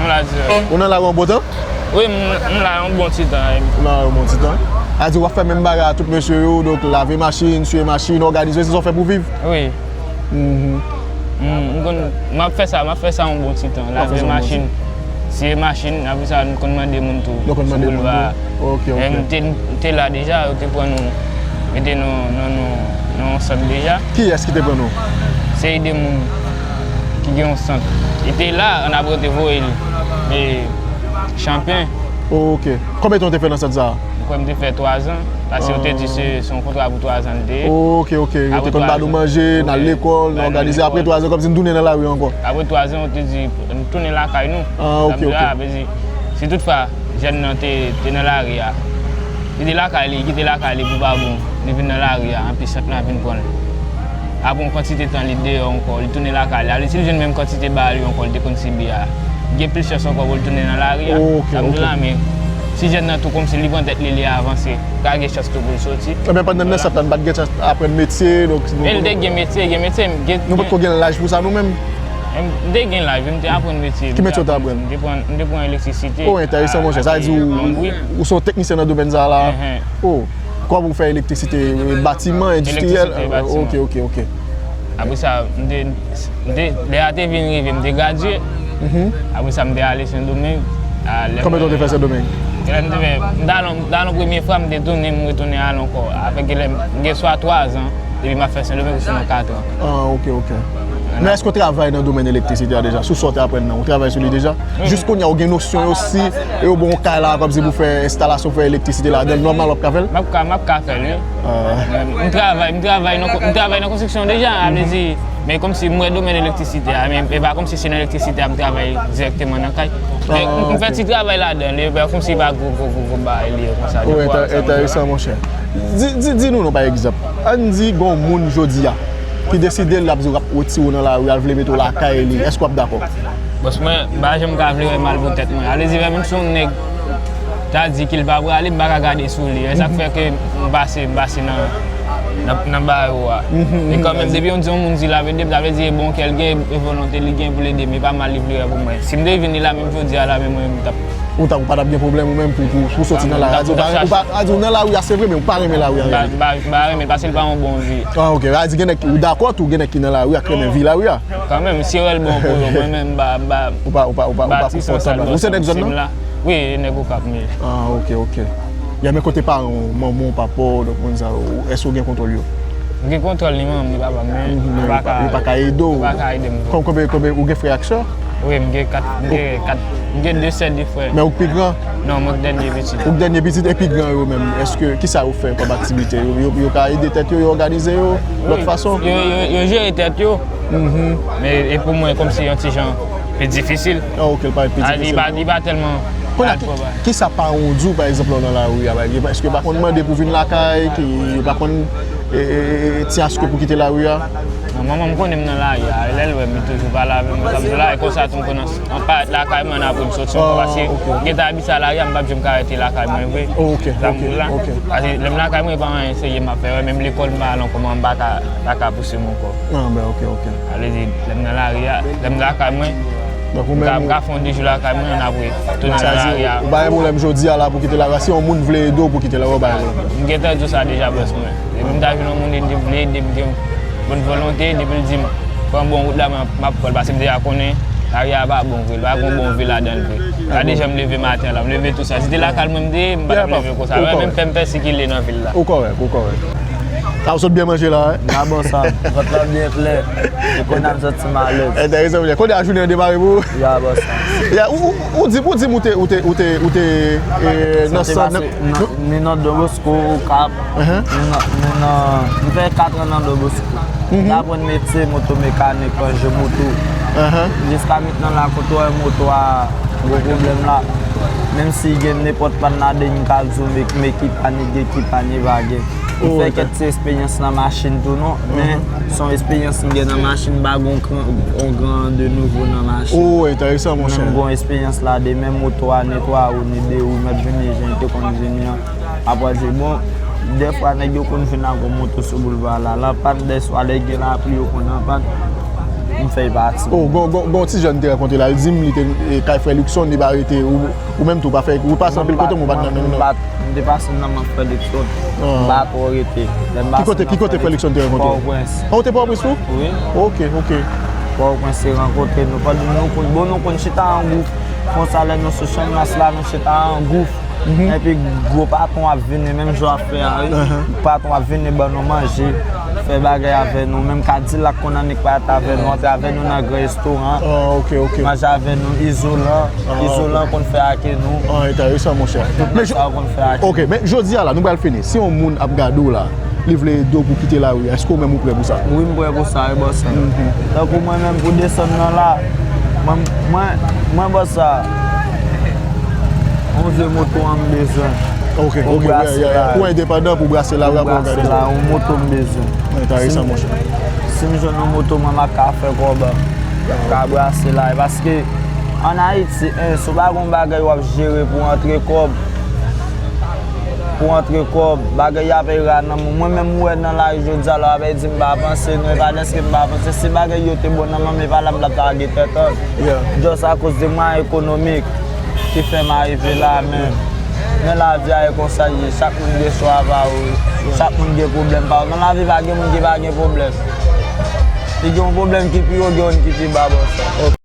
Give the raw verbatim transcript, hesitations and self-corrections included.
La di. Ou nan lari yon bon tan? Wi, m, m la yon bon ti tan, wi. Ou nan lari yon bon ti tan. A di w ap fè menm bagay a tout mesye yo, donk lave machin, siye machin, òganize, se sa w fè pou viv? Wi. Mhm. M, m konn, m ap fè sa, m ap fè sa yon bon ti tan. Lave machin, siye machin, apre sa, m konn mande moun tou. Nou konn mande moun tou? Ok, ok. M te, m te la deja, yo te pran nou, mete nou nan, nan, nan yon sant deja. Kiyès ki te pran nou? Seri de moun ki gen yon sant. Li te la, ann apre yo te voye li. E, Chanpyen. Ok. Konbyen tan w te fè nan sant sa a? M kwè m te fè twazan. Paske yo te di se, se yon kontra pou twazan li te ye. Ok, ok. Yo te konn ba nou manje, n al lekòl, n òganize. Apre twazan, kòmsi n tounen nan lari ankò. Apre twazan, yo te di n tounen lakay nou. Ah, ok, ok. Sa vle di, si toutfwa jèn nan te, te nan lari a, li te lakay li, li kite lakay li pou pa bon, li vin nan lari a, anpi sant lan vin pran l. Apre yon kantite tan, li deyò ankò, li tounen lakay li. Alè, si l jwenn menm kantite bagay yo ankò, li te konn sibi a, gen plis chans ankò pou l tounen nan lari a. Ok, ok. Sa vle di la, men si jèn nan tou kòmsi li pran tèt li, li avanse, ka gen chans tou pou l soti. Ebyen, pandan nan sant lan, n pa t gen chans aprann metye, donk. E l te gen metye, gen metye, gen. Nou potko gen laj pou sa nou menm? M te gen laj, wi, m te aprann metye. Ki metye w te aprann? M te pran, m te pran elektrisite. Oh, enteresan, monchè. Sa vle di ou, ou se yon teknisyen nan domèn sa a la? Enhen. Oh. Kòman ou fè elektrisite, e, batiman, endistriyèl? Elektrisite, batiman. Ok, ok, ok. Apre sa, m te, m te, lè a te vin rive, m te gradye. Mhm. Apre sa, m te ale Sendomeng. Konbyen tan w te fè Sendomeng? Lè m te fè, m t al, m t al yon premye fwa, m te tounen, m retounen al ankò. Afè ke lè m gen swa twazan, depi m ap fè Sendomeng, ou sinon katran. Ah, ok, ok. Men èske w travay nan domèn elektrisite a deja? Sou sa w te aprann nan, ou travay sou li deja? Jis kounye a, ou gen nosyon yo si yo ba w yon kay la, kòmsi pou fè enstalasyon, fè elektrisite ladan l, nòmal w ap ka fè l? M ap ka, m ap ka fè l, wi. Ah. M travay, m travay nan, m travay nan konstriksyon deja, sa vle di, men kòmsi m wè domèn elektrisite a, men e pa kòmsi se nan elektrisite a m travay dirèkteman nan kay. Men m, m fè ti travay ladan l, e pa kòmsi e pa gwo, gwo, gwo, gwo bagay li ye konsa. Wi, enteresan, monchè. Di, di, di nou non, pa egzanp. Ann di gen yon moun jodi a ki deside l ap di l ap retire w nan lari a, l vle mete w lakay li, èske w ap dakò? Bòs mwen, m pa janm ka vle wè mal pou tèt mwen. Alezi, menm si yon nèg ta di ke l pa prale, m pa ka gade sou li. E sa k fè ke m pase, m pase nan, nan, nan bawo a. E kanmenm, depi yon di yon moun di l ap ede m, sa vle di e bon kè l gen, e volonte li gen pou l ede m, e pa mal li vle wè pou mwen. Si m te vin li la menm jodi a la, menm mwen, m t ap Ou ta, ou pa t ap gen pwoblèm ou menm pou, pou, pou soti nan lari a. Ou pa, ou pa, a di w nan lari a, se vre, men ou pa renmen lari a. M pa, m pa, m pa renmen l, paske l pa yon bon vi. Ah, ok. A di gen nèg ki, ou dakò tou, gen nèg ki nan lari a, ki renmen vi lari a. Kanmenm, si yo wè l bon pou yo, mwen menm, m pa, m pa, m pa kontan. Ou se nèg zòn nan? Wi, nèg Okap m ye. Ah, ok, ok. Ya, men kote paran w, manman w, papa w, donk moun sa yo, èske w gen kontwòl yo? M gen kontwòl ni manman m, ni papa m, men yo pa ka, yo pa ka ede w. Yo pa ka ede m vre. Kòm, kòm, kòm, ou gen frè ak sè? Wi, m gen kat, m gen kat, m gen de sè, de frè. Men ou k pi gran? Non, mwen k dènye pitit. Ou k dènye pitit e pi gran yo menm, èske, kisa yo fè kòm aktivite? Yo, yo, yo ka ede tèt yo, yo òganize yo lòt fason? Wi, yo, yo, yo jere tèt yo. Men e pou mwen, kòmsi yon ti jan pi difisil. Ah, ok, li pa pi difisil. Li pa, li pa tèlman. Kounye a, ki, kisa paran w di w, pa egzanp, lè w nan lari a, pa egzanp, èske yo pa konn mande pou w vin lakay, ki, yo pa konn, e, e, e, e, ti aske pou kite lari a? Non, manman m konnen m nan lari a, lè l wè m, li toujou pale avè m, sa m di la, e konsa tou m konnen an parèt lakay mwen, apre m soti ankò, paske m gentan abitye a lari a, m p ap janm ka rete lakay mwen vre. Ok, ok, ok. Paske lè m lakay mwen, e pa anyen serye m ap fè, menm lekòl m pa al ankò, manman m pa ka, pa ka pouse m ankò. Ah, ben, ok, ok. Sa vle di, lè m nan lari a, lè m lakay mwen, m ka, m ka fè yon de jou lakay mwen, ann apre tounen nan lari a. Ou pa gen pwoblèm jodi a la pou kite lari a. Si yon moun vle ede w pou kite lari a, ou pa gen pwoblèm. M gentan di w sa deja, bòs mwen. Depi m ta jwenn yon moun ki vle ede m, gen bòn volonte, depi l di m, pran bon wout la, m ap, m ap pran l, paske m deja konnen lari a pa bon vre, li pa gen bon vi ladan l vre. Gade jan m leve maten an la, m leve tou sa. Si te lakay mwen m te ye, m pa t ap leve konsa. Ou menm fè m pèsikile nan vil la. Ou kòrèk, ou kòrèk. A, w sot byen manje la, wi. M pa bon sa. Vant la byen plen. E kounye a m santi m alèz. Enteresan, monchè. Kounye a jounen an demare pou ou? Ya, bòs. Ya, ou, ou, ou di, ou di m ou te, ou te, ou te, ou te, e, nan sant, nan, nan, ni nan Don Bosco, Okap. Ni nan, ni nan, m fè kat an nan Don Bosco. M te aprann metye moto mekanik, ranje moto. Jiska mentnan la, kote w wè moto a, gwo pwoblèm la. Menm si gen nenpòt pàn ladan, m ka di w, men, men ki pàn, gen ki pàn, pa gen. M fè kèk ti esperyans nan machin tou non, men se yon esperyans m gen nan machin, m pa gen yon gran, yon gran de nouvo nan machin. Oh, enteresan, monchè. Men m gen yon esperyans ladan, men moto a netwaye, ni de wou, m ap vini jan l te konn vini an. Apre di, bon, dèfwa nèg yo konn vin ak yon moto sou boulva la, lan pàn, dèfwa lè gen lapli yo konn an pàn. m fè l pati. Oh, gon, gon, gon ti jèn te rankontre la, li di m li te e, kay frè Luckson, li pa rete, ou, ou menm tou, pa fè, ou pase anpil kote, men ou pa t nan menm non. M te pase nan men frè Luckson. Ah. M pa twò rete. Lè m Ki pase kote, nan ki kote frè frè Luckson te rankontre? Pòtoprens. Ah, ou te Pòtoprens tou? Wi. Ok, ok. Pòtoprens te rankontre nou. Pandan nou konn, bon, nou konn chita an gwoup. Konsa lè nou sou Channmas la, nou chita an gwoup. Epi gwo patwon ap vini, menm jan w ap fè a, wi. Patwon ap vini ban nou manje, fè bagay avè nou. Menm Kadilak konn annik parèt avè nou, antre avè nou nan gran restoran. Ah, ok, ok. Manje avè nou, Izolan. Izolan konn fè ake nou. Ah, enteresan, monchè. Men, Sa w konn fè ake ok, men jodi a la, nou pral fini. Si yon moun ap gade w la, li vle ede w pou kite lari a, èske ou menm ou prè pou sa? Wi, m prè pou sa, wi, bòs. Tankou mwen menm pou desann nan la, mwen, mwen, mwen bòs sa, yon vye moto an m bezwen. Ok, ok, yeah, yeah, yeah. Pou endepandan, pou brase lari a, pou brase òganize. La, yon moto m bezwen. Enteresan, monchè. Si m jwenn yon moto, mwen m ap ka fè kòb, ka brase lari. Paske, ann Ayiti, en, si w pa gon bagay w ap jere pou antre kòb, pou antre kòb, bagay y ap ra nan men w. Mwen menm m wè nan lari jodi a la, w ap di m pa avanse, non, e pa dèske m pa avanse. Si bagay yo te bon nan men m, e pa la m t ap lage tèt an. Just akoz de mwayen ekonomik ki fè m arive la, men, men lavi a e konsa l ye. Chak moun gen chwa pa yo. Chak moun gen pwoblèm pa yo. Nan lavi pa gen moun ki pa gen pwoblèm. Li gen yon pwoblèm ki pi wo, gen youn ki pi ba bòs.